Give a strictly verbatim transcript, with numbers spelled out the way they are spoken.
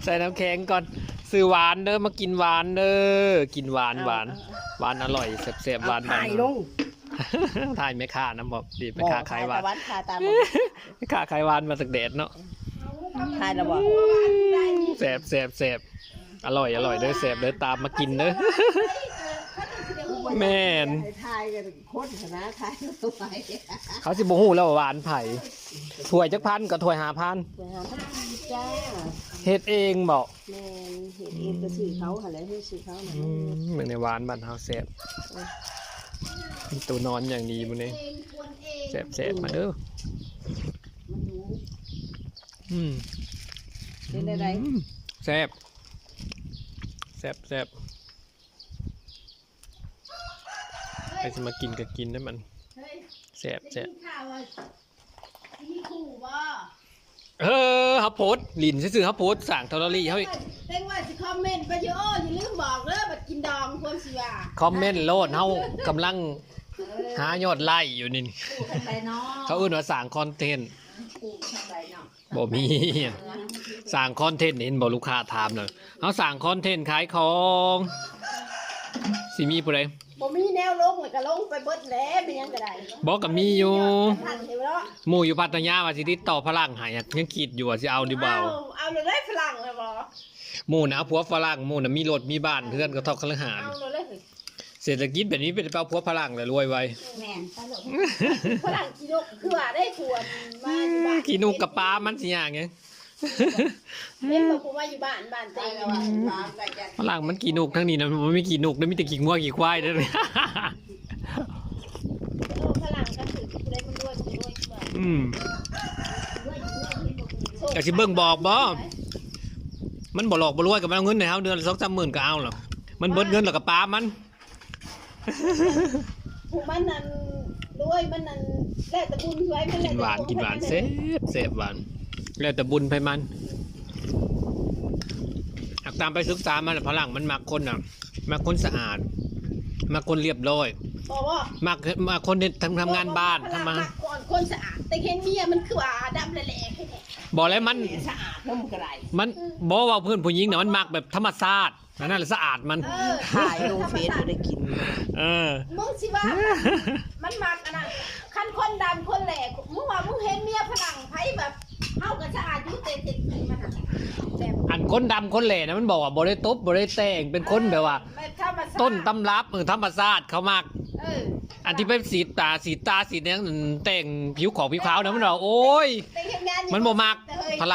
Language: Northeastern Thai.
ใส่น้ำแข็งก่อน ซื้อหวานเด้อ มากินหวานเด้อ กินหวานหวาน หวานอร่อย แซ่บๆ หวานบ้าน ถ่ายลง ถ่ายแม่ค้านะบอกดีแม่ค้าขายหวาน ถ่ายตะวันถ่ายตาม แม่ค้าขายหวานมาจากแดดเนาะ ถ่ายแล้วบอก แซ่บแซ่บแซ่บอร่อยอร่อยเด้อ แซ่บเด้อ ตามมากินเด้อ แม่น ถ่ายกันคนชนะถ่ายตัวไป เขาสิบ่ฮู้แล้วว่าหวานไผ ถ้วยจักพันก็ถ้วยห้าพัน ไปหาท่านจ้า เฮ็ดเองบอก แม่นเห็ดเองก็ซื้อเขาหั่นแหละเฮ็ดซื้อเขาหั่น อืมเหมือนในหวานบ้านเฮาแซ่บมีตัวนอนอย่างดีมื้อนี้แซ่บแซ่บมาเด้ออืม เป็นอะไร อืมแซ่บแซ่บแซ่บใครจะมากินก็กินได้มันแซ่บแซ่บ ข่าวว่ามีคู่บ่ เออเขาโพสต์ลินซื่อๆเขาโพสต์สั่งทอร์รี่เขาอีก เต็งว่าสิคอมเมนต์ไปอยู่โอ้อย่าลืมบอกเด้อบัดกินดองพวกสิว่า คอมเมนต์โลดเขากำลังหายอดไลค์อยู่นี่ คู่กันไปเนาะ เขาเอื้นว่าสั่งคอนเทนต์ คู่กันไปเนาะ บ่มีสั่งคอนเทนต์เห็นบ่ลูกค้าถามเลยเขาสั่งคอนเทนต์ขายของสิมีผู้ใด บ่มีแนวลงเลยก็ลงไปเบิดแล้วเป็นยังก็ได้ บอกกับมีอยู่ ทันอยู่เนาะ หมู่อยู่พัทยาว่าสิติดต่อฝรั่งให้อะยังคิดอยู่ว่าสิเอาหรือเปล่า เอาเลยได้ฝรั่งเลยบ่ หมู่นะเอาผัวฝรั่งหมู่นะมีรถมีบ้านเพื่อนก็ทอกคฤหาสน์ เอาเลยเลย เศรษฐกิจแบบนี้เป็นไปเอาผัวฝรั่งเลยรวยไว แม่นตลกฝรั่งขี้นกคือว่าได้ชวนมาอยู่บ้าน ขี้นกกับปลามันสิอย่างเงี้ย เล่นกับผู้ว่าอยู่บ้านบ้านเต็ง ฝรั่งมันขี้นกทั้งนี้นะมันไม่ขี้นกนะมีแต่ขี้งัวขี้ควายเด้อ เออฝรั่งก็ถือผู้ใดมันรวยมันรวยกว่า อืมแต่สิเบิ่งบอกบ่มันบ่หลอกบ่รวยกับมันเอาเงินในเฮาเดือนละสองสามหมื่นก็เอาหรอกมันเบิดเงินแล้วก็ปามัน ผู้มันนั่นรวยมันนั่นแล้วแต่บุญช่วยมัน กินหวานกินหวานแซ่บแซ่บหวาน แล้วแต่บุญไผมันหากตามไปศึกษามาแล้วฝรั่งมันมักคนน่ะมักคนสะอาดมักคนเรียบร้อย บอกว่า มักมักคนที่ทำทำงานบ้านทำมา ก่อนคนสะอาดแต่เห็นเมียมันคือว่าดำแหลกๆแค่นี้ บอกแล้วมัน สะอาดเนาะมันก็ได้ มันบอกว่าเพื่อนผู้หญิงเนี่ยมันมักแบบธรรมชาติอันนั้นแหละสะอาดมัน เออ ถ่ายลงเฟซบ่ได้กิน เออ มึงสิว่ามันมักอันนั้นคันคนดำคนแหลกมึงว่ามึงเห็นเมียฝรั่งไผแบบเฮาก็สะอาดอยู่แต่เจ็ดปีมันน่ะแบบ อันคนดำคนแหล่นะมันบอกว่าบ่ได้ตบบ่ได้แต่งเป็นคนแบบว่า แบบธรรมชาติ ต้นตำรับเออธรรมชาติเขามัก เออ อันที่ไปสีดตาสีดตาสีดหยังแต่งผิวขาวผิวขาวนะมันบอกโอ้ย แต่เห็นงานอยู่ มันบ่มัก แต่เฮ้ย ฝรั่ง